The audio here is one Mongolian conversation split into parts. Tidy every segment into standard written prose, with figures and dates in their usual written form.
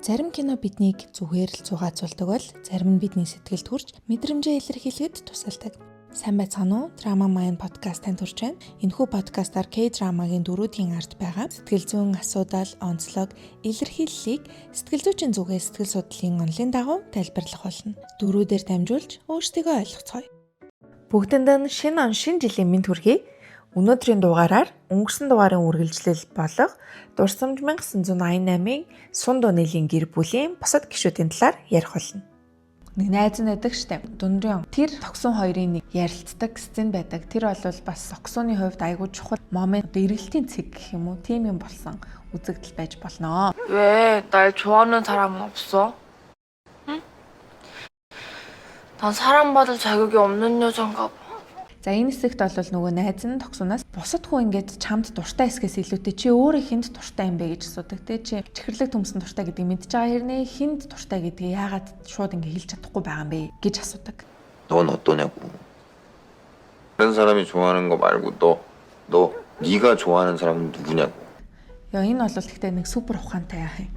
Зарим кино биднийг зүгээр л зугаацуулдаг бол зарим нь бидний сэтгэлд хүрч мэдрэмжээ илэрхийлэхэд тусалдаг. Сайн байцгаана уу? Drama Mind podcast танд хүрч байна. Энэхүү подкастаар K-drama-гийн дөрүүдийн ард байгаа сэтгэл зүйн асуудал, онцлог, илэрхийллийг сэтгэл зүйчийн зүгээс сэтгэл судлалын онолын дагуу тайлбарлах болно. Дөрүүдээр дамжуулж өөрсдийгөө ойлгоцгоё. Бүгдэнд нь шинэ он, шинэ жилийн мэнд хүргэе. Өнөөдрийн дугаараар өнгөрсөн дугаарын үргэлжлэл болох Дурсамж 1988-ын Сун Дунэлийн гэр бүлийн бусад гишүүдийн талаар ярих болно. Нэг найз нь байдаг штэ. Дунрын. Тэр Тогсон хоёрын нэг ярилцдаг сцен байдаг. Тэр бол бас Тогсооны хувьд айгүй чухал момент, одоо эргэлтийн цэг гэх юм уу? Тийм юм болсон үзэгдэл байж болно. 왜 날 좋아하는 사람은 없어? 응? 난 사랑받을 자격이 없는 여잔가 봐. За, энэ хэсэгт бол нөгөө найз нь Тогсунаас бусад хүн ингээд чамд дуртай эсэхээс илүүтэй чи өөрөө хүнд дуртай юм бэ гэж асуудаг, те. Чи чихэрлэг төмсөн дуртай гэдгийг мэдж байгаа хэрнээ хүнд дуртай гэдгийг яагаад шууд ингээд хэлж чадахгүй байгаа юм бэ гэж асуудаг. 넌 어떠냐고. 다른 사람이 좋아하는 거 말고 너 네가 좋아하는 사람은 누구냐고. Яа, энэ бол гэхдээ нэг супер ухаантай яах юм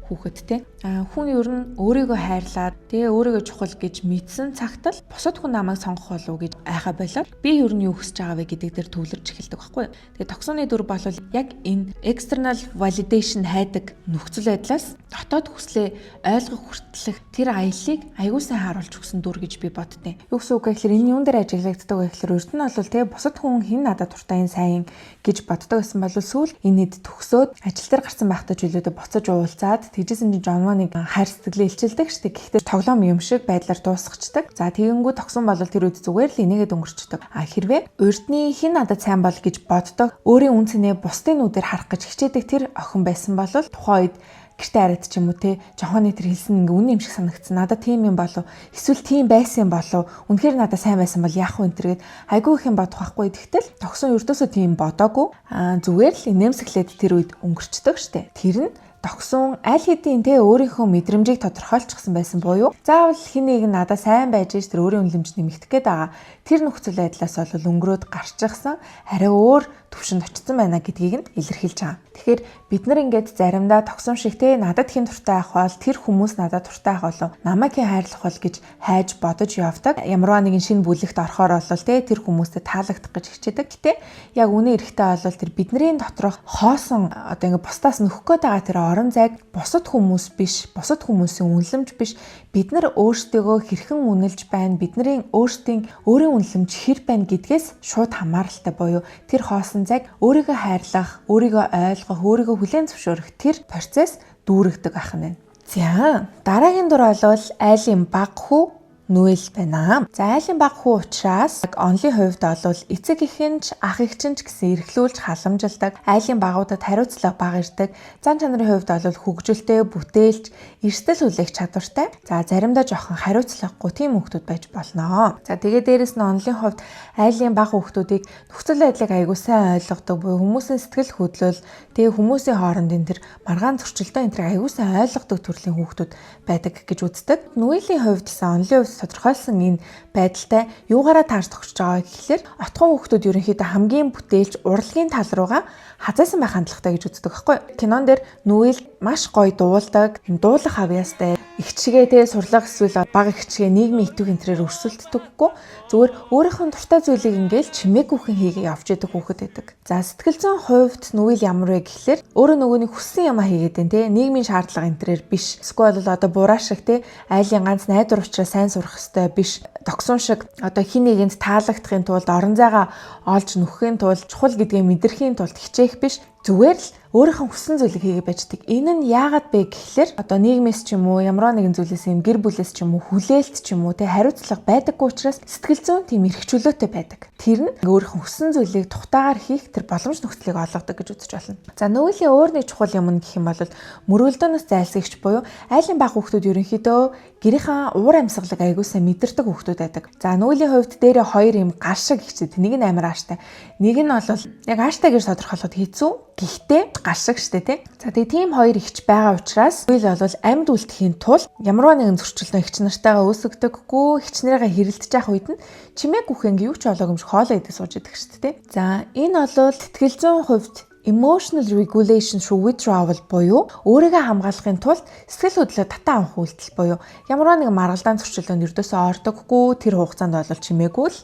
хүүхэд, те. А хүн ер нь өөрийгөө хайрлаад, тэгээ өөрийгөө чухал гэж мэдсэн цагт л бусад хүн намайг сонгох болов уу гэж айхаа болоод би ер нь юу хүсэж байгаа вэ гэдэг дээр төвлөрч эхэлдэг байхгүй юу. Тэгээ Тогсооны дүр бол яг энэ external validation хайдаг нөхцөл байдлаас дотоод хүслээ ойлгох хүртэлх тэр аяллыг аягүй сайн харуулж өгсөн дүр гэж би боддیں۔ Юу гэсэн үг вэ гэхээр энэ юун дээр ажиглагддаг вэ гэхээр урд нь бол те, бусад хүн хэн надад дуртай, энэ сайн гэж боддог байсан бол сүүл энэ хэд төгсөөд ажил дээр гарсан байхдаа ч илүүдээ буцаж уулзаад тэгжсэн чинь Жонваныг хайр сэтгэлээ илчилдэг штэ. Гэхдээ тоглоом юм шиг байдлаар дуусгачихдаг. За, тэгэнгүү Тогсон бол тэр үед зүгээр л энийгээд өнгөрчдөг. А хэрвээ урдны хэн надад сайн бол гэж боддог, өөрийн үнэ цэнээ бусдын нүдээр харах гэж хичээдэг тэр охин байсан бол тухайн үед гэртээ хараад ч юм уу, те, Жонхоны тэр хэлсэн ингээ үнэн юм шиг санагдсан. Надад тийм юм болов, эсвэл тийм байсан юм болов, үнэхээр надад сайн байсан бол яах вэ энэ тэргээд айгүй их юм бодох байхгүй. Тэгтэл Тогсон ердөөсөө тийм бодоогүй. Аа, зүгээр л инээмсэглээд тэр үед өнгөрчдөг штэ. Тэр нь Тогсон аль хэдийн те, өөрийнхөө мэдрэмжийг тодорхойлчихсан байсан буюу заавал хэн нэг нь надад сайн байж ич тэр өөрийн үнэлэмж нэмэгдэх гээд байгаа тэр нөхцөл байдлаас бол өнгөрөөд гарчихсан, арай өөр төвшөнд очсон байна гэдгийг нь илэрхийлж байгаа. Тэгэхээр бид нар ингээд заримдаа Тогсон шиг те, надад хэн дуртай байх бол, тэр хүмүүс надад дуртай байх болов, намайг хэн хайрлах бол гэж хайж бодож явдаг. Ямарваа нэгэн шинэ бүлэгт орохоор бол те, тэр хүмүүстэй таалагдах гэж хичээдэг. Гэтэ яг үнэн эрэхтэй бол тэр бидний доторх хоосон, одоо ингээд бусдаас нөхөх гээд байгаа тэр орон зайг бусад хүмүүс биш, бусад хүмүүсийн үнэлэмж биш, бид нар өөрсдийгөө хэрхэн үнэлж байна, бидний өөрсдийн өөрийн үнэлэмж хэр байна гэдгээс шууд хамааралтай буюу тэр хоосон зайг өөрийгөө хайрлах, өөрийгөө ойлгох, өөрийгөө хүлээн зөвшөөрөх тэр процесс дүүрэгдэг байх нь байна. За, дараагийн дүр бол айлын бага хүү Нүэл байна. За, айлын бага хүү учраас онлын хувьд бол эцэг эх нь ч, ах эгч нь ч гэсэн эрхлүүлж халамжилдаг. Айлын багуудад хариуцлага бага ирдэг. Зан чанарын хувьд бол хөгжилтэй, бүтээлч, эрсдэл хүлээх чадвартай. За, заримдаа жоохон хариуцлагагүй тийм хүүхдүүд байж болно. За, тэгээ дээрэс нь онлын хувьд айлын бага хүүхдүүдийг нөхцөл байдлыг аягүй сайн ойлгодог буюу хүмүүсийн сэтгэл хөдлөл, тэгээ хүмүүсийн хоорондын тэр маргаан зөрчилдөө энэ тэрийг аягүй сайн ойлгодог төрлийн хүүхдүүд байдаг гэж үздэг. Нүэлийн хувьд гэсэн онлын хувьд тодорхойлсон энэ байдалтай юугаараа таарч тохирч байгаа гэхлээр отгон хүүхдүүд ерөнхийдөө хамгийн бүтээлч, урлагийн тал руугаа хазайсан байх хандлагатай гэж үздэг байхгүй. Кинон дээр Нүэл маш гоё дуулдаг, юм дуулах авьяастай, эгчгээ те, сурлага эсвэл бага эгчгээ нийгмийн идэвх энтрээр өрсөлддөггүй, зүгээр өөрийнх нь дуртай зүйлийг ингээл чимээгүйхэн хийгээ явж идэг хүүхэд байдаг. За, сэтгэл зүйн хувьд Нүэл ямар вэ гэхлээр өөрөө нөгөөний хүссэн юмаа хийгээд байна те, нийгмийн шаардлага энтрээр биш. Эсвэл бол одоо Бураа шиг те, айлын ганц найдвар учраас сайн сурах ёстой биш. Тогсон шиг одоо хэн нэгэнд таалагдахын тулд, орон зайгаа олж нөхөхийн тулд, чухал гэдгээ мэдрэхийн тулд хичээх биш, зүгээр л өөрийнхөө хүссэн зүйлийг хийгээ байждаг. Энэ нь яагаад бэ гэхлээр одоо нийгмээс ч юм уу, ямар нэгэн зүйлээс юм, гэр бүлээс ч юм уу, хүлээлт ч юм уу, тэ, хариуцлага байдаггүй учраас сэтгэл зүйн тийм эрх чөлөөтэй байдаг. Тэр нь өөрийнхөө хүссэн зүйлийг тухтаагаар хийх тэр боломж нөхцөлийг олгодог гэж үзэж болно. За, Нүүлийн өөр нэг чухал юм нь гэх юм бол мөрөөдөлдөөс зайлсхийгч буюу айлын бага хүүхдүүд ерөнхийдөө гэрийнхаа уур амьсгалыг аягүй сайн мэдэрдэг хүүхдүүд байдаг. За, Нүүлийн хувьд дээрээ хоёр юм гар шиг эгчтэй. Нэг нь амар ааштай. Нэг нь бол яг ааштай гэж тодорхойлоход хэцүү. Гэхдээ гар шиг штэ, тий. За, тэгээ тийм хоёр эгч байгаа учраас Нүүл бол амьд үлдэхийн тулд ямарваа нэгэн зөрчилдөө эгч нартайгаа үүсгдэггүй, эгч нарыгаа хэрэлдэж явах үед нь чимээгүйхэн юу ч болоог юм шиг хоолоо идэж сууж идэг штэ, тий. За, энэ бол сэтгэл зүйн хувьд Emotional regulation through withdrawal буюу өөрийгөө хамгаалахын тулд сэтгэл хөдлөлөө татан авах үйлдэл буюу ямар нэгэн маргалдаан зөрчилөөнд ердөөсөө ордоггүй, тэр хугацаанд бол чимээгүй л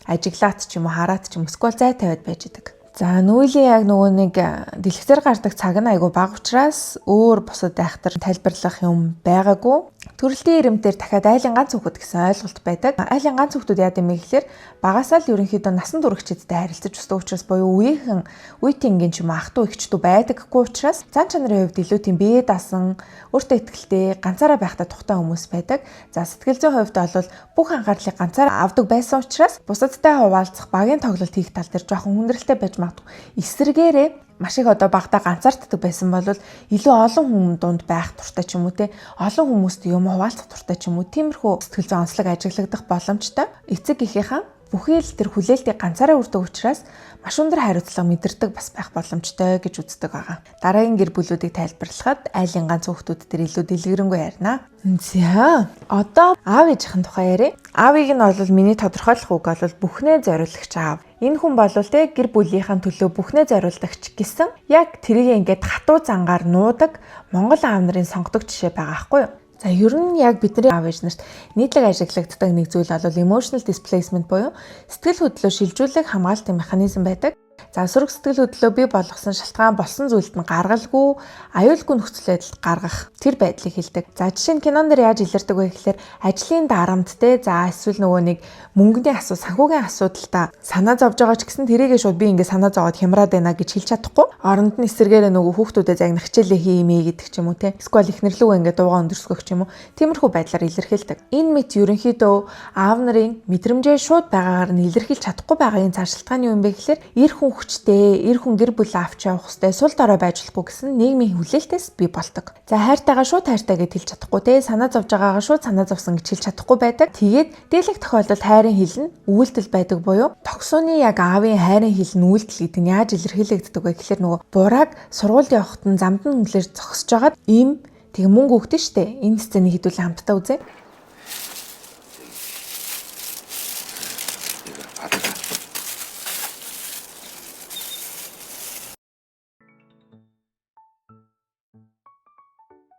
ажиглаад ч юм уу, хараат ч юм, эсвэл зай тавиад байж идэг. За, нүүлийн яг нөгөө нэг дэлгэцээр гардаг цаг нь айгүй бага учраас өөр бусад айхтар тайлбарлах юм байгаагүй. Төрөлтийн ирэмтээр дахиад айлын ганц хүүхэд гэсэн ойлголт байдаг. Айлын ганц хүүхдүүд яад юм бэ гэхээр багасаа л ерөнхийдөө насан туршидтай харилцаж өсдөг учраас буюу үеийнхэн, үеийнхэн ч юм ах トゥ эгч дүү байдаггүй учраас зан чанарын хувьд илүү тийм бие даасан, өөртөө ихтэй, ганцаараа байхдаа тухтай хүмүүс байдаг. За, сэтгэл зүйн хувьд бол бүх анхаарлыг ганцаараа авдаг байсан учраас бусадтай хуваалцах, багийн тоглолт хийх тал дээр жоохон хүндрэлтэй байж магадгүй. Эсвэргээрээ маш их одоо багадаа ганцаарддаг байсан бол илүү олон хүн дунд байх дуртай ч юм уу те, олон хүмүүст юм хуваалцах дуртай ч юм уу, тиймэрхүү сэтгэл зүйн онцлог ажиглагдах боломжтой. Эцэг эхийнхээ бүхий л тэр хүлээлтийг ганцаараа үрдэг учраас маш өндөр хариуцлага мэдэрдэг бас байх боломжтой гэж үздэг байгаа. Дараагийн гэр бүлүүдийг тайлбарлахад айлын ганц хүүхдүүд дээр илүү дэлгэрэнгүй ярина. За, одоо аав ээжийн тухай ярив. Аавыг нь бол миний тодорхойлох үг бол бүхнээ зориулагч аав. Энэ хүн бол те гэр бүлийнхээ төлөө бүхнээ зориулдагч гэсэн яг тэрийг ингээд хатуу зангаар нуудаг Монгол аав нарын сонгодог жишээ байгаа байхгүй юу? За, ер нь яг бидний аав ээж нарт нийтлэг ажиглагддаг нэг зүйл бол emotional displacement буюу сэтгэл хөдлөлөө шилжүүлэх хамгаалтын механизм байдаг. За, сөрөг сэтгэл хөдлөлөө бий болгосон шалтгаан болсон зүйлд нь гаргалгүй, аюулгүй нөхцөл байдалд гаргах тэр байдлыг хэлдэг. За, жишээ нь кинон дээр яаж илэрдэг вэ гэхээр ажлын дарамт те, за эсвэл нөгөө нэг мөнгөний асуудал, санхүүгийн асуудалтай санаа зовж байгаа ч гэсэн тэрийгээ шууд би ингээ санаа зовоод хямраад байна гэж хэлж чадахгүй. Оронд нь эсэргээрээ нөгөө хүүхдүүдэд загнах хичээлээ хиймээ гэдэг ч юм уу те. Эсвэл эхнэр лүүгээ ингээ дуугаа өндөрсгөх ч юм уу. Тиймэрхүү байдлаар илэрхийлдэг. Энэ мэт ерөнхийдөө аав нарын мэдрэмжээ шууд байгаагаар нь илэрхийлж чадахгүй байгаагийн цаа шалтгаан юу юм бэ гэхээр эр хүн хүчтэй, эр хүн гэр бүл авч явах хэвээр, сул дорой байж болохгүй гэсэн нийгмийн хүлээлтээс бий болдог. За, хайртайгаа шууд хайртай гэж хэлж чадахгүй те, санаа зовж байгаагаа шууд санаа зовсон гэж хэлж чадахгүй байдаг. Тэгээд дийлэх тохиолдолд хайрын хэл нь үйлдэл байдаг буюу тогсооны яг аавын хайрын хэл нь үйлдэл гэдэг нь яаж илэрхийлэгддэг вэ гэхээр нөгөө Борааг сургуульд явахад нь замд нь хүнлээр зогсож байгаад им тэг мөнгө өгдөн штэ. Энэ сценийг хэдүүлээ хамтдаа үзье.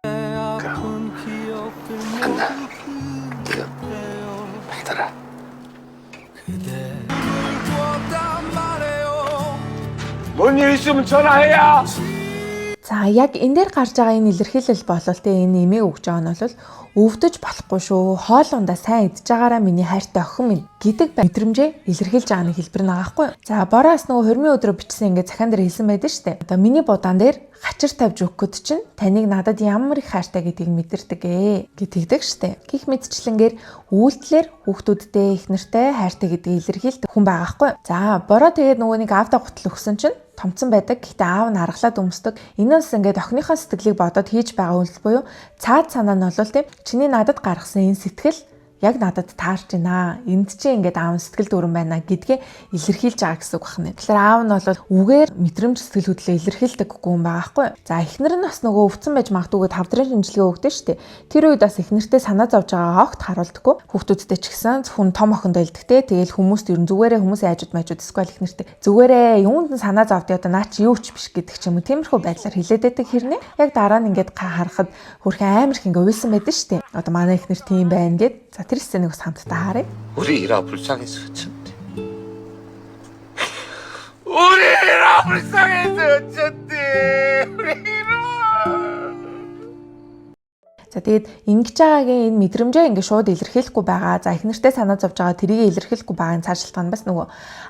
받아라. 그럼 안나 이거 받아라. 뭔 일 있으면 전화해야. За, яг энэ дээр гарч байгаа энэ илэрхийлэл болол те, энэ эмээг өгж байгаа нь бол өвдөж болохгүй шүү. Хоол ундаа сайн идж байгаараа миний хайртай охин минь гэдэг мэдрэмжээ илэрхийлж байгаа нэг хэлбэр нэг аахгүй юу. За, Бороос нөгөө хормын өдрөө бичсэн ингээд захиан дээр хэлсэн байдаг шүү дээ. Одоо миний будаан дээр хачир тавьж өгөхөд чинь таныг надад ямар их хайртай гэдгийг мэдэрдэг ээ гэтэгдэг штэ. Гэх мэтчлэнгээр үйлдэлээр хүүхдүүдтэй, их нартай хайртай гэдгийг илэрхийлдэг хүн байгаа хгүй. За, Бороо тэгээд нөгөө нэг аавда гутал өгсөн чинь томцсон байдаг. Гэхдээ аав нь аргалаад өмсдөг. Энэ нь ингээд охиныхоо сэтгэлийг бодоод хийж байгаа үйлдэл буюу цаад санаа нь бол тийм чиний надад гаргасан энэ сэтгэл яг надад таарч байна. Энд чинь ингээд аав сэтгэл дүүрэн байна гэдгээ илэрхийлж байгаа гэсэн үг байна. Тэгэхээр аав нь бол үгээр мэдрэмж, сэтгэл хөдлөлөө илэрхийлдэггүй юм байгаа хгүй. За, эхнэр нь бас нөгөө өвцөн байж магадгүй тавдрын шинжилгээ өгдөө шүү дээ. Тэр үед бас эхнэртээ санаа зовж байгаагаа огт харуулдаггүй. Хүүхдүүдтэй ч гэсэн зөвхөн том охиндоо хэлдэгтэй. Тэгээл хүмүүст ер нь зүгээрээ хүмүүсийн хажууд мажууд эсвэл эхнэртээ зүгээрээ юунд нь санаа зовдё, одоо наа чи юу ч биш гэдэг ч юм уу, тиймэрхүү байдлаар хэлээд байдаг хэрнээ. Яг дараа нь ингээд харахад хөрхэн амар их ингээ уйлсан байдаг шүү дээ. Одоо манай эхнэр тийм байна гэд. За, тэр сценийг бас хамтдаа харъя. 우리 일아 불쌍해서 어쩐대. 우리 일아 불쌍해서 어쩐대. 우리 일아. За, тэгээд ингэж байгаагийн энэ мэдрэмжээ ингэ шууд илэрхийлэхгүй байгаа. За, их нэртэй санаа зовж байгаа тэрийг илэрхийлэхгүй байгаа энэ цааш шалтгаан бас нөгөө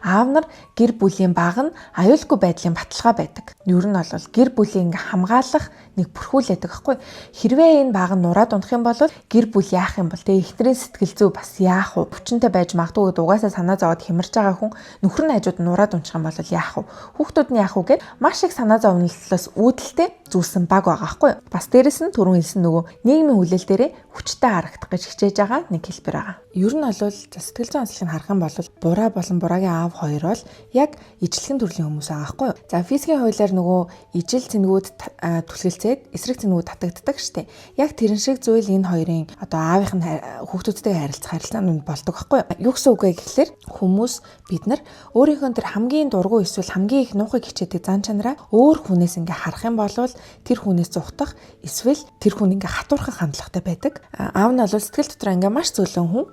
аав нар гэр бүлийн баг нь аюулгүй байдлын баталгаа байдаг. Ер нь бол гэр бүлийн ингэ хамгаалах нэг бүрхүүлээдэг байхгүй. Хэрвээ энэ баг нь нураад унах юм бол гэр бүл яах юм бол, тэгээ эхнэрийн сэтгэл зүй бас яах вэ? Хүчинтэй байж магадгүй гэд угаасаа санаа зовоод хямарч байгаа хүн нөхөр нь хажууд нураад унчих юм бол яах вэ? Хүүхдүүд нь яах вэ гэд маш их санаа зовнолтлоос үүдэлтэй зүүсэн баг байгаа байхгүй. Бас дээрэс нь түрүүн хэлсэн нөгөө нийгмийн хүлээлтээрээ хүчтэй харагдах гэж хичээж байгаа нэг хэлбэр байгаа. Ер нь бол сэтгэл зүйн онцлогийг харах юм бол Бураа болон Бураагийн аав хоёр бол яг ижилхэн төрлийн хүмүүс байгаа байхгүй юу? За, физикийн хуулиар нөгөө ижил цэнгүүд түлхэлцээд эсрэг цэнгүүд татагддаг штэ. Яг тэрэн шиг зүйл энэ хоёрын одоо аавынх нь хүүхдүүдтэйгээ харилцах харилцаанд болдог байхгүй юу? Юу гэсэн үг вэ гэхлээр хүмүүс бид нар өөрийнхөө тэр хамгийн дургүй эсвэл хамгийн их нуухыг хичээдэг зан чанараа өөр хүнээс ингээ харах юм бол тэр хүнээс зугтах эсвэл тэр хүн ингээ хатуурхах хандлагатай байдаг. Аав нь бол сэтгэл дотор ингээ маш зөөлөн хүн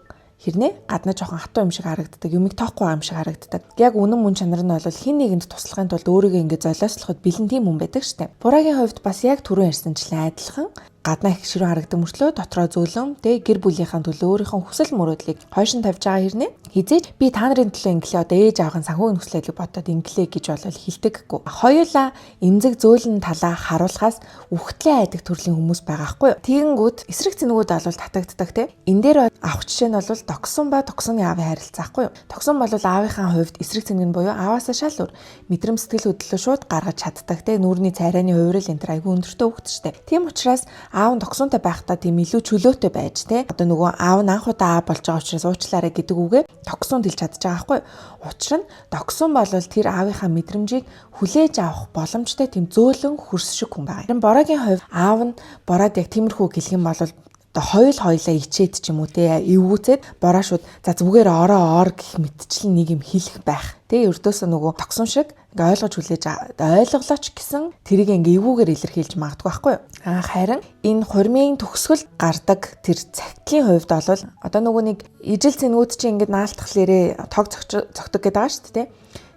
хэрнээ гадна жоохон хатуу юм шиг харагддаг, юмыг тоохгүй юм шиг харагддаг. Яг үнэн мөн чанар нь бол хэн нэгэнд туслахын тулд өөрийгөө ингээ золиослоход бэлэн тийм хүн байдаг штэ. Бураагийн хувьд бас яг түрүүн ярьсанчлан адилхан гаднаа их ширүүн харагдаг мөртлөө дотроо зөөлөн тэ гэр бүлийнхаа төлөө өөрийнхөө хүсэл мөрөөдлийг хойшин тавьж байгаа хэрнээ хэзээ ч би та нарын төлөө инглээ, одоо ээж аавын санхүүгийн нөхцөл байдлыг бодоод инглээ гэж болол хэлдэггүй. Хоёулаа эмзэг зөөлөн талаа харуулахаас үхтлээ айдаг төрлийн хүмүүс байгаа хгүй юу. Тэгэнгүүт эсрэг цэнгүүд бол татагддаг те. Энэ дээр авах жишээ нь бол Догсон ба Догсоны аавын харилцаа хгүй юу. Догсон бол аавынхаа хувьд эсрэг цэнгэн буюу ааваасаа шал өөр мэдрэмж, сэтгэл хөдлөлөө шууд гаргаж чаддаг те. Нүүрний царайны хувирал энэ төр айгүй өндөртөө өгдөг штэ. Тийм учраас аав нь Догсунтай байхдаа тийм илүү чөлөөтэй байж те. Одоо нөгөө аав нь анх удаа аав болж байгаа учраас уучлаарай гэдэг үгээ Догсунд хэлж чадж байгаа байхгүй. Учир нь Догсун бол тэр аавынхаа мэдрэмжийг хүлээж авах боломжтой тийм зөөлөн хөрс шиг хүн байгаа. Харин Бороогийн хувьд аав нь Бороод яг тиймэрхүү гэлэх юм бол одоо хоёулаа ичээд ч юм уу те, эвгүүцээд Бороо шууд за зүгээр ороо ор гэх мэтчлэн нэг юм хэлэх байх. Тэ ердөөсөө нөгөө Догсон шиг ингээ ойлгож хүлээж ойлголооч гэсэн тэрийг ингээ эвгүүгээр илэрхийлж магадгүй байхгүй юу. Аа, харин энэ хурмын төгсгөл гардаг тэр цагтлын хувьд бол одоо нөгөө нэг ижил цэнгүүд чинь ингээ наалтахлаарэ тог цогтөг гэдэг байгаа шүү дээ.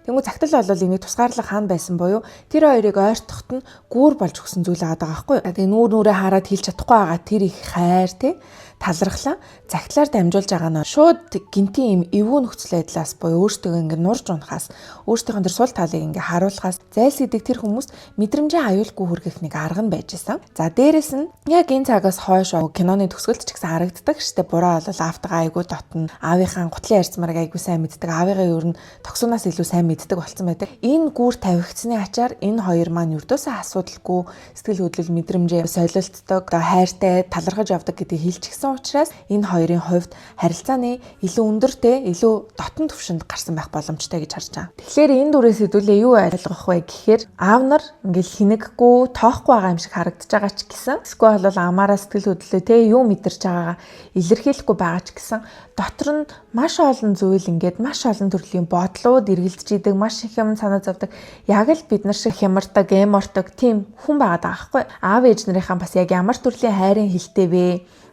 Тэнгүү цагтал бол энийг тусгаарлах хаан байсан буюу тэр хоёрыг ойртоход нь гүүр болж өгсөн зүйл байгаа байхгүй юу. Тэгээ нүүр нүрээ хараад хэлж чадахгүй байгаа тэр их хайр те, талархлаа загтлаар дамжуулж байгаа нь шууд гинтийн юм эвгүй нөхцөл байдлаас буюу өөртөө ингээ нурж унахаас, өөртөөхөн тэр сул талыг ингээ харуулахаас зайлсхийдэг тэр хүмүүс мэдрэмжээ аюулгүй хүргэх нэг арга нь байж исэн. За, дээрэс нь яг энэ цагаас хойш киноны төгсгөлд ч гэсэн харагддаг штэ, Бураа бол аавтайгаа айгүй дотно, аавынхаа гутлын ярьцмарыг айгүй сайн мэддэг, аавыгаа ер нь Догсунаас илүү сайн мэддэг болсон байдаг. Энэ гүүр тавигдсны ачаар энэ хоёр маань ердөөсөө асуудалгүй сэтгэл хөдлөл мэдрэмжээ солилцдог, одоо хайртай талархаж явдаг гэдгийг хэлчихсэн учраас энэ хоёрын хувьд харилцааны илүү өндөртэй, илүү дотн төвшөнд гарсан байх боломжтой гэж харж байгаа. Тэгэхээр энэ дүрээс хэдүүлээ юу ойлгох вэ гэхээр аав нар ингээл хинэггүй, тоохгүй байгаа юм шиг харагдаж байгаа ч гэсэн эсвэл бол амаараа сэтгэл хөдлөлөө те юу мэдэрч байгаагаа илэрхийлэхгүй байгаа ч гэсэн дотор нь маш олон зүйл ингээд маш олон төрлийн бодлууд эргэлдэж идэг, маш их юм санаа зовдөг. Яг л бид нар шиг хямардаг, эмортог тийм хүн байгаа даа байхгүй. Аав ээж нарынхаа бас яг ямар төрлийн хайрын хилтэй вэ?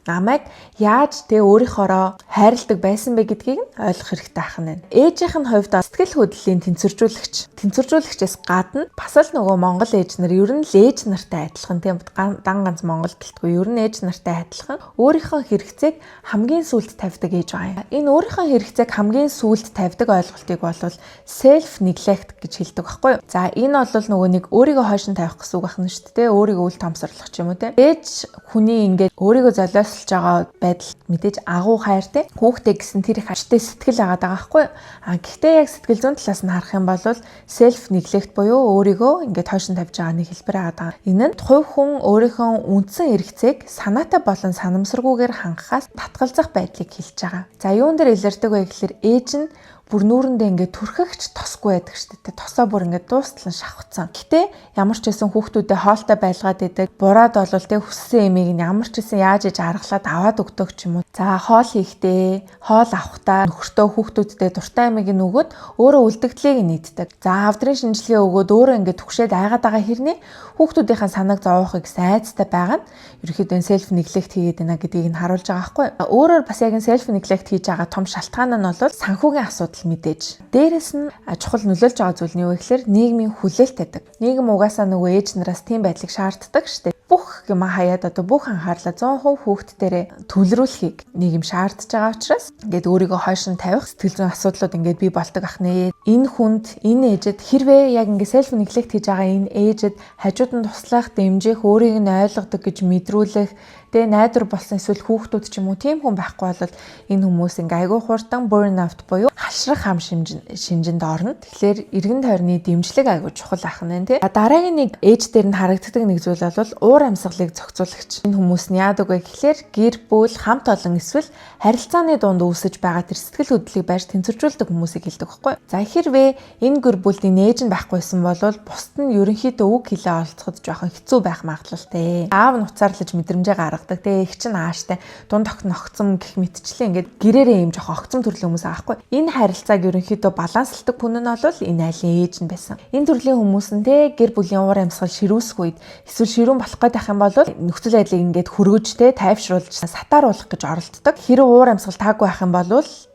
Намайг яаж тэ өөрийнхоороо хайрладаг байсан бэ гэдгийг нь ойлгох хэрэгтэй ах нь. Ээжийнх нь хувьд сэтгэл хөдлөлийн тэнцвэржүүлэгч. Тэнцвэржүүлэгчээс гадна бас л нөгөө монгол ээж нар ер нь л ээж нартай адилхан тийм, дан ганц монгол гэлтгүй ер нь ээж нартай адилхан өөрийнхөө хэрэгцээг хамгийн сүүлд тавьдаг ээж байгаа юм. Энэ өөрийнхөө хэрэгцээг хамгийн сүүлд тавьдаг ойлголтыг бол self neglect гэж хэлдэг байхгүй юу? За, энэ бол нөгөө нэг өөрийгөө хойшин тавих гэсэн үг байна шүү дээ. Өөрийгөө үл тоомсорлох ч юм уу те. Ээж хүний ингээд өөрийгөө золиослж байгаа байдал мэдээж агуу хайртай хүүхдээ гэсэн тэр их ажтай сэтгэл агаад байгаа байхгүй юу? А гэхдээ яг сэтгэл зүйн талаас нь харах юм бол self neglect буюу өөрийгөө ингээд хойшин тавьж байгаа нэг хэлбэр агаад байгаа. Энэ нь хувь хүн өөрийнхөө үндсэн хэрэгцээг санаатай болон санамсаргүйгээр хангахаас татгалзах байдлыг хэлж байгаа. За, юун дээр илэрдэг вэ гэхээр ээж нь бүр нүүрэндээ ингээд түрхэгч тосгүй байдаг шүү дээ. Тосоо бүр ингээд дуустал нь шавхцсан. Гэтэ ямар ч байсан хүүхдүүдэд хоолтой байлгаад идэг. Бураад бол тэ хүссэн эмийг нь ямар ч байсан яаж иж аргалаад аваад өгдөг ч юм уу. За, хоол хийхдээ, хоол авахдаа нөхөртөө хүүхдүүдтэй дуртай эмийг нь өгөөд өөрөө үлдэгдлийг нь иддэг. За, хавдрын шинжилгээ өгөөд өөрөө ингээд түгшээд айгаад байгаа хэрнээ хүүхдүүдийнхээ санааг зовоохыг айцтай байгаа нь ерөнхийдөө self neglect хийгээд байна гэдгийг нь харуулж байгаа байхгүй. Өөрөөр бас яг энэ self neglect хийж байгаа том шалтгаан нь бол санхүүгийн асуудал мэдээж. Дээрэс нь чухал нөлөөлж байгаа зүйл нь юу вэ гэхээр нийгмийн хүлээлт байдаг. Нийгэм угаасаа нөгөө ээж нараас тийм байдлыг шаарддаг штэ. Бүх юм хаяад одоо бүх анхаарлаа 100% хүүхд дээрээ төвлөрүүлэхийг нийгэм шаардж байгаа учраас ингээд өөрийгөө хойшин тавих сэтгэл зүйн асуудлууд ингээд бий болдог ах нэ. Энэ хүнд, энэ ээжэд хэрвээ яг ингээд self neglect хийж байгаа энэ ээжэд хажууд нь туслах, дэмжих, өөрийг нь ойлгодог гэж мэдрүүлэх, тэгээ найдвар болсон эсвэл хүүхдүүд ч юм уу тийм хүн байхгүй бол энэ хүмүүс ингээ айгүй хурдан burn out буюу хашрах хам шинжинд орно. Тэгэхээр эргэн тойрны дэмжлэг айгүй чухал ах нь тий. Дараагийн нэг ээж дээр нь харагддаг нэг зүйл бол уур амьсгалыг зохицуулагч. Энэ хүмүүс нь яадаг вэ гэхлээр гэр бүл, хамт олон эсвэл харилцааны дунд үүсэж байгаа тэр сэтгэл хөдлөлийг барьж тэнцвэржүүлдэг хүмүүсийг хэлдэг байхгүй. За, хэрвээ энэ гэр бүлд энэ ээж нь байхгүйсэн бол бусд нь ерөнхийдөө үг хэлээ олцоход жоохон хэцүү байх магадлалтай. Аав нь уцаарлаж мэдрэмжээ гаргадаг. Тэгээ эх чинь ааштай, дунд охин огцом гэх мэтчлэн ингээд гэрээрээ юм жоохон огцом төрлийн хүмүүс аахгүй. Энэ харилцааг ерөнхийдөө балансалдаг хүн нь бол энэ айлын ээж нь байсан. Энэ төрлийн хүмүүс нь те гэр бүлийн уур амьсгал ширүүсэх үед эсвэл ширүүн болох гээд байх юм бол нөхцөл байдлыг ингээд хөргөж те тайвшруулж сатааруулах гэж оролддог. Хэрэг уур амьсгал таагүй байх юм бол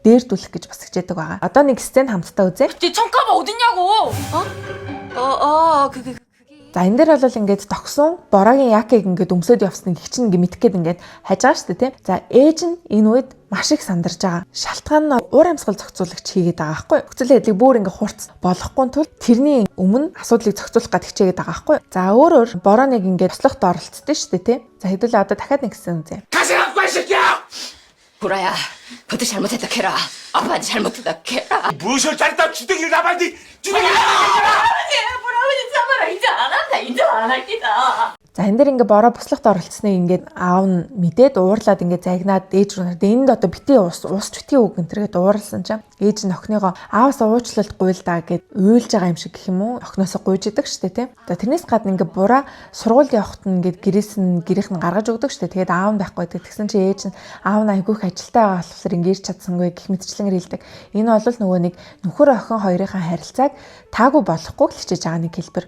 дээрдүүлэх гэж бас хичээдэг байгаа. Одоо нэг сцен хамтдаа үзье. 네 청카바 어딨냐고? 어? 어, 어, 그게 За, энэ дээр бол ингээд тогсон Борагийн якыг ингээд өмсөд явсан гих чинь ингээд мэдэх гээд ингээд хайж байгаа шүү дээ, тийм. За, ээж нь энэ үед маш их сандарж байгаа. Шалтгаан нь уур амьсгал зохицуулагч хийгээд байгаа байхгүй юу? Нөхцөл байдлыг бүр ингээд хурц болохгүй тул тэрний өмнө асуудлыг зохицуулах гээд хичээгээд байгаа байхгүй юу? За, өөрөөр Бороо нэг ингээд туслахт оролцдог шүү дээ, тийм. За, хэдүүлээ одоо дахиад нэг хэсэг үзье. 다시 갖고 와, 이 새끼야! 보라야, 너도 잘못했다 캐라. 아빠한테 잘못했다 캐라. 무엇을 잘했다 주둥이를 잡아야지! 주둥이를 잡아야지! 보라버지 참아라. 이제 안 한다. 이제 안 할 기다. За, энэ дээр ингээ Бороо буслахт оролцсныг ингээд аав нь мэдээд уурлаад ингээ загнаад ээж рүү нарт энд одоо битгий ус ус ч битгий үг энэ тэргээд уурлсан чинь ээж нь охиныгоо ааваас уучлалт гуйл даа гэд уйлж байгаа юм шиг гэх юм уу, охиноосоо гуйж идэг штэ, тийм. За, тэрнээс гадна ингээ Бураа сургуульд явахад нь ингээд гэрээс нь гэрийнх нь гаргаж өгдөг штэ. Тэгээд аав нь байхгүй байдаг. Тэгсэн чинь ээж нь аав нь айгүй их ажилтай байгаа болохоор ингээ ирч чадсангүй гэх мэтчлэнгээр хэлдэг. Энэ бол нөгөө нэг нөхөр охин хоёрынхаа харилцааг таагүй болохгүй л хичээж байгаа нэг хэлбэр.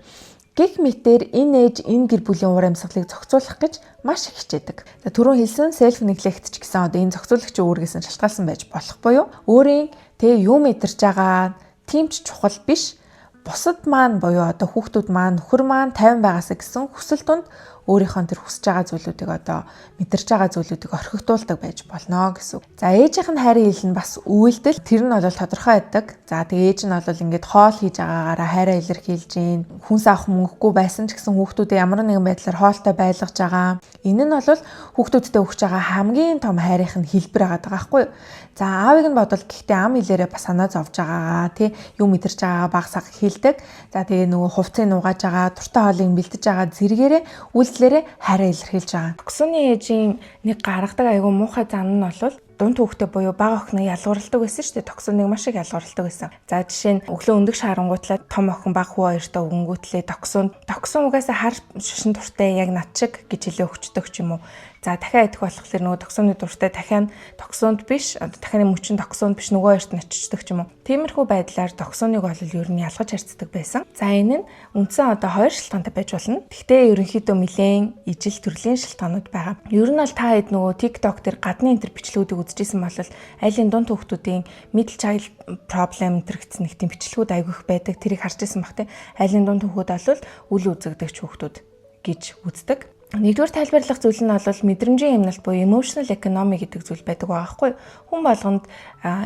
Гэх мэтээр энэ ээж энэ гэр бүлийн уур амьсгалыг зохицуулах гэж маш их хичээдэг. За, түрүүн хэлсэн self neglect ч гэсэн одоо энэ зохицуулагчийн үүргээс нь шалтгаалсан байж болох буюу өөрийн тэг юу мэдэрч байгаа тийм ч чухал биш, бусад маань буюу одоо хүүхдүүд маань, нөхөр маань тайван байгаасаа гэсэн хүсэл тунд өөрийнхөө тэр хүсэж байгаа зүйлүүдийг, одоо мэдэрч байгаа зүйлүүдийг орхигдуулдаг байж болно гэсэн үг. За, ээжийнх нь хайрын хэл нь бас үйлдэл, тэр нь бол тодорхой байдаг. За, тэгээ ээж нь бол ингээд хоол хийж байгаагаараа хайраа илэрхийлж гин. Хүнс авах мөнгөгүй байсан ч гэсэн хүүхдүүдэд ямар нэгэн байдлаар хоолтой байлгаж байгаа. Энэ нь бол хүүхдүүдтэй өгч байгаа хамгийн том хайрынх нь хэлбэр байгаа байхгүй юу? За, аавыг нь бодвол гэхдээ ам хэлээрээ бас санаа зовж байгаагаа, тий, юу мэдэрч байгаагаа баг саг хэлдэг. За, тэгээ нөгөө хувцсыг нугааж байгаа, дуртай хоолыг бэлдэж байгаа зэрэгээрээ үйлдэлээрээ хайраа илэрхийлж байгаа. Доксуны ээжийн нэг гаргадаг айгүй муухай зан нь бол дунд хүүхдээ буюу бага охиныг ялгуурладаг байсан шүү дээ. Доксуныг маш их ялгуурладаг байсан. За, жишээ нь өглөө өндөг шарангуутлаа том охин бага хүү хоёртой өгөнгүүтлээ Доксун угаасаа хар шашин дуртай, яг над шиг гэж хэлээ өгчдөг ч юм уу. За, дахиад идэх болохоор нөгөө доксууны дуртай дахиад доксуунд биш, одоо дахины мөчөн доксуунд биш, нөгөө хоёрт нь очичдөг ч юм уу. Тиймэрхүү байдлаар доксууныг бол ер нь ялгаж харьцдаг байсан. За, энэ нь үндсэн одоо хоёр шалтгаантай байж болно. Гэхдээ ерөнхийдөө нэлээн ижил төрлийн шалтгаанууд байгаа. Ер нь бол та хэд нөгөө TikTok дээр гадны энэ төр бичлэгүүдийг үзчихсэн бол айлын дунд хүүхдүүдийн middle child problem энэ гэсэн нэг тийм бичлэгүүд айгүйх байдаг. Тэрийг харж ирсэн бах те. Айлын дунд хүүхэд бол үл үзэгдэгч хүүхдүүд гэж үздэг. Нэгдүгээр тайлбарлах зүйл нь бол мэдрэмжийн хямналт буюу emotional economy гэдэг зүйл байдаг байгаа байхгүй юу? Хүн болгонд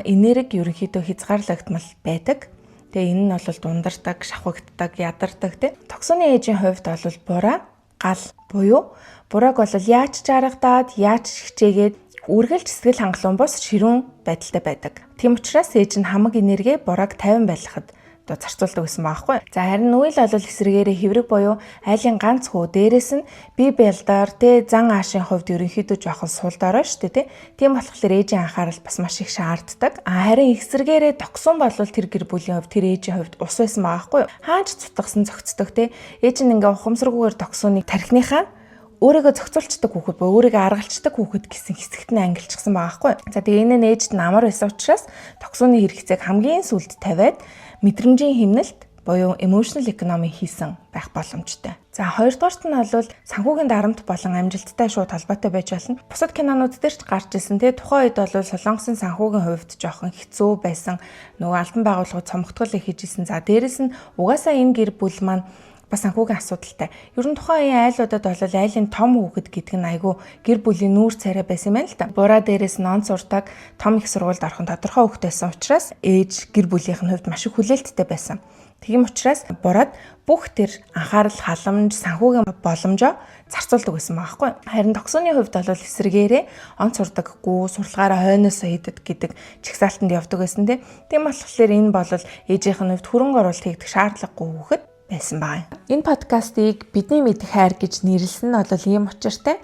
энерги ерөнхийдөө хязгаарлагдмал байдаг. Тэгээ энэ нь бол дундардаг, шавхагддаг, ядардаг тий. Доксуны ээжийн хувьд бол Бураа гал буюу Бурааг бол яаж ч аргадаад, яаж ч хичээгээд үргэлж сэтгэл хангалуун бус, ширүүн байдалтай байдаг. Тийм учраас ээж нь хамаг энергиэ Бурааг тайван байлгахад одоо зарцуулдаг гэсэн байгаа байхгүй. За, харин Үйл бол эсрэгээрээ хэврэг буюу айлын ганц хүү, дээрэс нь бие бялдаар тэ зан аашийн хувьд ерөнхийдөө жоохон сул дорой шүү дээ, тэ. Тийм болохоор ээжийн анхаарал бас маш их шаарддаг. А харин эсрэгээрээ Доксун бол тэр гэр бүлийн хувьд, тэр ээжийн хувьд ус байсан байгаа байхгүй. Хаач цутгасан зөгцдөг, тэ. Ээж нь ингээ ухамсаргүйгээр Доксуныг тархиныхаа өөрийгөө зохицуулцдаг хүүхэд буюу өөрийгөө аргалцдаг хүүхэд гэсэн хэсэгт нь ангилчихсан байгаа байхгүй. За, тэгээ энэ нь ээжд нь амар байсан учраас Доксууны хэрэгцээг хамгийн сүүлд тавиад мэдрэмжийн хэмнэлт буюу emotional economy хийсэн байх боломжтой. За, хоёрдугаарт нь бол санхүүгийн дарамт болон амжилттай шууд холбоотой байж болно. Бусад кинонууд дээр ч гарч ирсэн, те, тухайн үед бол Солонгосын санхүүгийн хувьд жоохон хэцүү байсан. Нөгөө албан байгууллагууд цомготгол их хийж исэн. За, дээрэс нь угаасаа энэ гэр бүл маань бас санхүүгийн асуудалтай. Ер нь тухайн үеийн айлуудад бол айлын том хүүхэд гэдэг нь айгүй гэр бүлийн нүүр царай байсан юм байна л да. Бураа дээрээс нь он сурдаг, том их сургуульд орох нь тодорхой хүүхэд байсан учраас ээж гэр бүлийнх нь хувьд маш их хүлээлттэй байсан. Тийм учраас Бураад бүх тэр анхаарал, халамж, санхүүгийн боломжоо зарцуулдаг байсан байгаа хгүй. Харин Доксууны хувьд бол эсрэгээрээ он сурдаггүй, сурлагаараа хойноосоо хийдэг гэдэг чагсаалтанд явдаг байсан, тийм. Тийм болохоор энэ бол ээжийнх нь хувьд хөрөнгө оруулалт хийгдэх шаардлагагүй хүүхэд. байсан байгаа. Энэ подкастыг бидний мэдэх хайр гэж нэрлсэн нь бол ийм учиртай.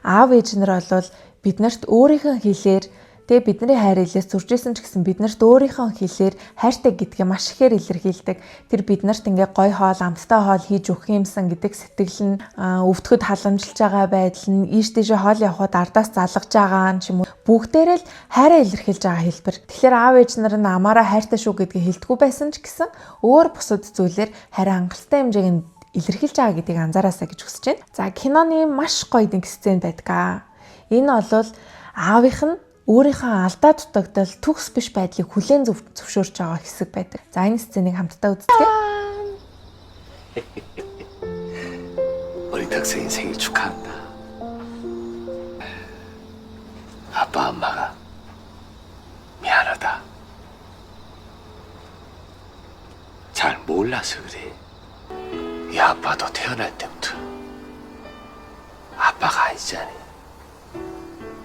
Аав ээж нар бол биднэрт өөрийнхөө хэлээр тэгээ бидний хайр илээс зурж исэн ч гэсэн биднэрт өөрийнхөө хэлээр хайртай гэдгээ маш ихээр илэрхийлдэг. Тэр биднэрт ингээ гой хоол, амттай хоол хийж өгөх юмсан гэдэг сэтгэл нь, өвдөхөд халамжилж байгаа байдал нь, ийш тийшээ хоол явхад ардаас залгаж байгаа нь ч юм уу бүгдээрээ л хайраа илэрхийлж байгаа хэлбэр. Тэгэхээр аав ээж нар нь амаараа хайртай шүү гэдгийг хэлдэггүй байсан ч гэсэн өөр бусад зүйлээр хайраа хангалттай хэмжээг нь илэрхийлж байгаа гэдгийг анзаараасай гэж хүсэж байна. За, киноны маш гоё нэг сцен байдаг. Энэ бол аавынх нь өөрийнхөө алдаа дутагдал, төгс биш байдлыг хүлээн зөвшөөрч байгаа хэсэг байдаг. За, энэ сценийг хамтдаа үзцгээе. 우리 덕생이 생일 축하한다. 아빠 엄마가 미안하다. 잘 몰라서 그래. 이 아빠도 태어날 때부터 아빠가 아니잖아.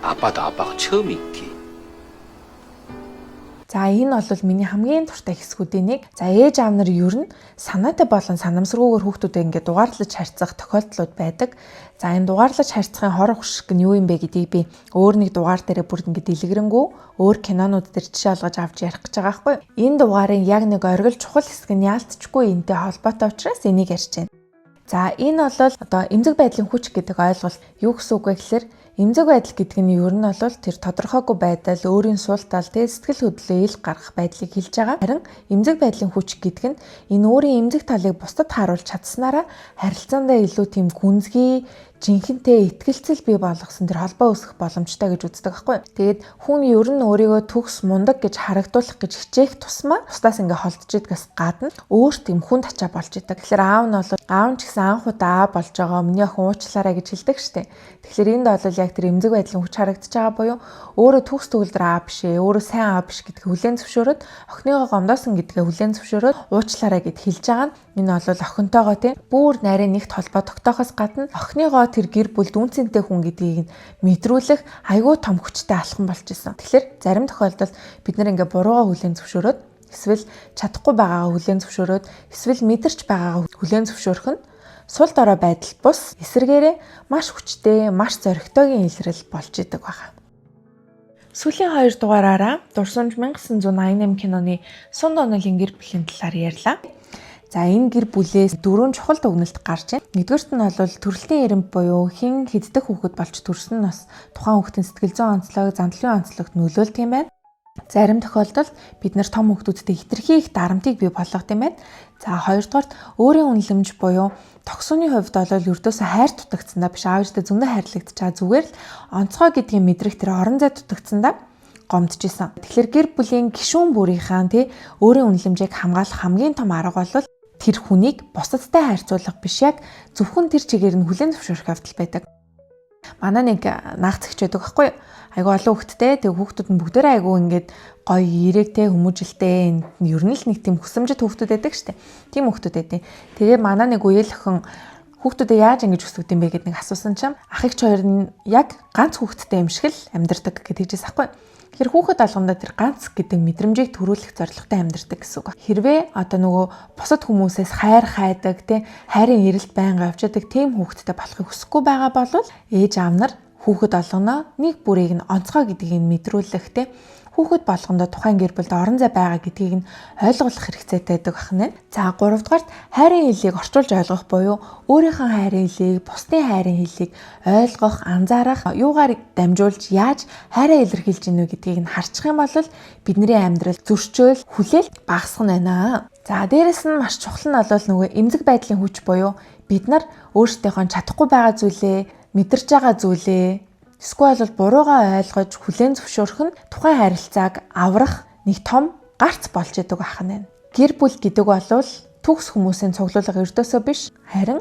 아빠도 아빠가 처음 있기. За, энэ бол миний хамгийн дуртай хэсгүүдийн нэг. За, ээж аав нар ер нь санаатай болон санамсаргүйгээр хүүхдүүдэд ингээд дугаарлаж харьцах тохиолдлууд байдаг. За, энэ дугаарлаж харьцахын хор хөшиг нь юу юм бэ гэдгийг би өөр нэг дугаар дээрээ бүр ингээд дэлгэрэнгүй өөр кинонууд дээр жишээ олгож авч ярих гэж байгаа байхгүй юу? Энэ дугаарын яг нэг оргил чухал хэсэг нь яалтчгүй энтэй холбоотой учраас энийг ярьж байна. За, энэ бол одоо эмзэг байдлын хүч гэдэг ойлголт юу гэсэн үг вэ гэхээр эмзэг байдал гэдэг нь ер нь бол тэр тодорхойгүй байдал, өөрийн сул тал, тэ сэтгэл хөдлөлөө ил гаргах байдлыг хэлж байгаа. Харин эмзэг байдлын хүч гэдэг нь энэ өөрийн эмзэг талыг бусдад харуулж чадсанараа харилцаандаа илүү тийм гүнзгий, жинхэнтэй итгэлцэл бий болгосон тэр холбоо үүсгэх боломжтой гэж үздэг байхгүй. Тэгээд хүн ер нь өөрийгөө төгс, мундаг гэж харагдуулах гэж хичээх тусмаа бусдаас ингээ холдож идгээс гадна өөр тийм хүн тачаа болж идэг. Тэгэхээр аав нь бол аав нь ч гэсэн анх удаа аав болж байгаа, миний охин уучлаарай гэж хэлдэг штэ. Тэгэхээр энд бол яг тэр эмзэг байдлын хүч харагдаж байгаа буюу өөрөө төгс төгөлдөр аав биш ээ, өөрөө сайн аав биш гэдгийг хүлээн зөвшөөрөөд, охиныгоо гомдоосон гэдгээ хүлээн зөвшөөрөөд уучлаарай гэд хэлж байгаа нь энэ бол охинтойгоо тийм бүр нарийн нэгт холбоо тогтоохоос гадна охиныгоо тэр гэр бүлд үнцэнтэй хүн гэдгийг нь мэдрүүлэх айгүй том хүчтэй алхам болж исэн. Тэгэхээр зарим тохиолдолд бид нар ингээ буруугаа хүлээн зөвшөөрөөд, эсвэл чадахгүй байгаагаа хүлээн зөвшөөрөөд, эсвэл мэдэрч байгаагаа хүлээн зөвшөөрөх нь сул дорой байдал бус эсрэгээрээ маш хүчтэй, маш зоригтойгийн илрэл болж идэг байгаа. Сүүлийн хоёр дугаараараа Дурсамж 1988 киноны Сун Донолийн гэр бүлийн талаар ярьлаа. За, энэ гэр бүлээс дөрвөн чухал дүгнэлт гарч байна. Нэгдүгээрт нь бол төрөлтийн эрэмб буюу хэн хэддэх хүүхэд болж төрсөн нь бас тухайн хүүхдийн сэтгэл зүйн онцлог, зандлын онцлогт нөлөөлдөг юм байна. Зарим тохиолдолд бид нар том хүүхдүүдтэй хэтэрхий их дарамтыг бий болгох юм байна. За, хоёрдугаарт өөрийн үнэлэмж буюу тогсооны хувьд бол ердөөсөө хайр дутагдсандаа биш, аав ээжтэй зөндөө хайрлагдчихаа, зүгээр л онцгой гэдгийг мэдрэх тэр орон зай дутагдсандаа гомдож исэн. Тэгэхээр гэр бүлийн гишүүн бүрийнхаа тий өөрийн үнэлэмжийг хамгаалах хамгийн том арга бол тэр хүнийг бусадтай харьцуулах биш, яг зөвхөн тэр чигээр нь хүлээн зөвшөөрөх явдал байдаг. Манай нэг наагц ихч байдаг байхгүй юу? Айгу олон хүүхэдтэй. Тэг хүүхдүүд нь бүгдээрээ айгу ингээд гоё эрээгтэй, хүмүүжилтэй, ер нь л нэг тийм хүсэмжит хүүхдүүд байдаг штэ. Тийм хүүхдүүд байдаг. Тэгээ манай нэг үеэл охин хүүхдүүдээ яаж ингэж өсгөд юм бэ гэд нэг асуусан чинь ах эгч хоёр нь яг ганц хүүхэдтэй юм шиг л амьдардаг гэж хэлжээс ахгүй. Тэгэхээр хүүхэд болгондоо тэр ганц гэдэг мэдрэмжийг төрүүлэх зорилготой амьдардаг гэсэн үг. Хэрвээ одоо нөгөө бусад хүмүүсээс хайр хайдаг, тэ хайрын эрэлт байнга явж байдаг тийм хүүхэдтэй болохыг хүсэхгүй байгаа бол ээж аав нар хүүхэд болгоно нэг бүрийг нь онцгой гэдгийг нь мэдрүүлэх, тэ хүүхэд болгондоо тухайн гэр бүлд орон зай байгаа гэдгийг нь ойлгуулах хэрэгцээтэй байдаг байна. За, гуравдугаарт хайрын хэлийг орчуулж ойлгох буюу өөрийнхөө хайрын хэлийг, бусдын хайрын хэлийг ойлгох, анзаарах, юугаар дамжуулж яаж хайраа илэрхийлж гинэ вэ гэдгийг нь харчих юм бол бидний амьдрал зөрчөөл, хүлээл багасах нь байна. За, дээрэс нь маш чухал нь бол нөгөө эмзэг байдлын хүч буюу бид нар өөрсдийнхөө чадахгүй байгаа зүйлээ, мэдэрч байгаа зүйлээ эсвэл бол буруугаа ойлгож хүлээн зөвшөөрөх нь тухайн харилцааг аврах нэг том гарц болж идэг байх нь. Гэр бүл гэдэг бол төгс хүмүүсийн цуглуулга ердөөсөө биш, харин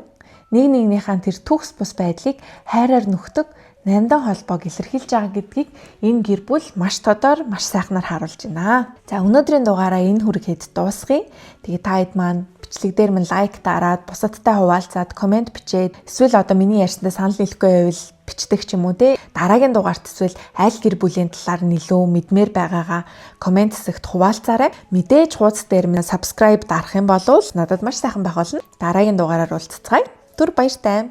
нэг нэгнийхээ тэр төгс бус байдлыг хайраар нөхдөг нандин холбоог илэрхийлж байгаа гэдгийг энэ гэр бүл маш тодор, маш сайхнаар харуулж байна. За, өнөөдрийн дугаараа энэ хүргээд дуусгая. Тэгээ та хэд маань бичлэг дээр минь лайк дараад, бусадтай хуваалцаад, comment бичээд, эсвэл одоо миний ярьсантай санал нийлэхгүй байвал бичдэг ч юм уу те. Дараагийн дугаарт эсвэл аль гэр бүлийн талаар нь илүү мэдмээр байгаагаа comment хэсэгт хуваалцаарай. Мэдээж хуудас дээр минь subscribe дарах юм бол надад маш сайхан байх болно. Дараагийн дугаараар уулзацгаая. Түр баяртай.